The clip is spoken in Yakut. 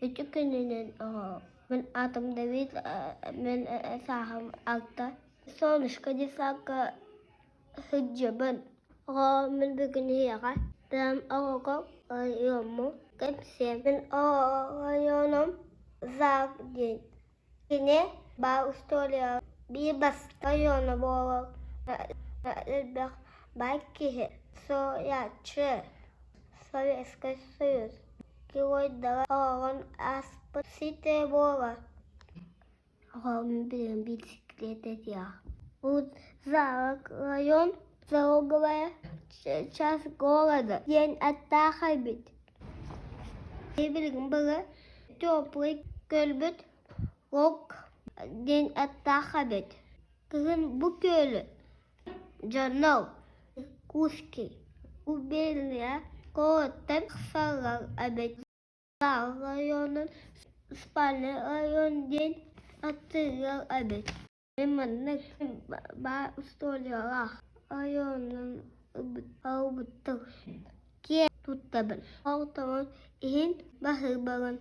Ити күнүнэн мин аатым Давид, мин сааһым алта. Солнышко десакка сылдьабын. Оҕо мин бүгүн эһиэхэ бэйэм оҕоҕо оройуоммун кэпсиэм. Мин оройуонум Зак диэн. Кини баар устуоруйа биир бастакы оройуона буолар элбэх баай киһи, суруйааччы, Советскай Союз геройдара олорон ааспыт ситэ буолар. Оҕом билигин биисиклиэтэ этиэх. Замок район Залоговая часть города диэн аттаах эбит. Билигин бары теплый көлбүт Лок диэн аттаах эбит. Кыһын бу күөлү дьоннор Куски губерния куораттан тахсаллар эбит. Районун спальный район диэн аттыгар эбит. Мин маннык баар устуоруйалаах районун ылбыттар. Киэн туттабын. Ортомун иһин баһыыбабын.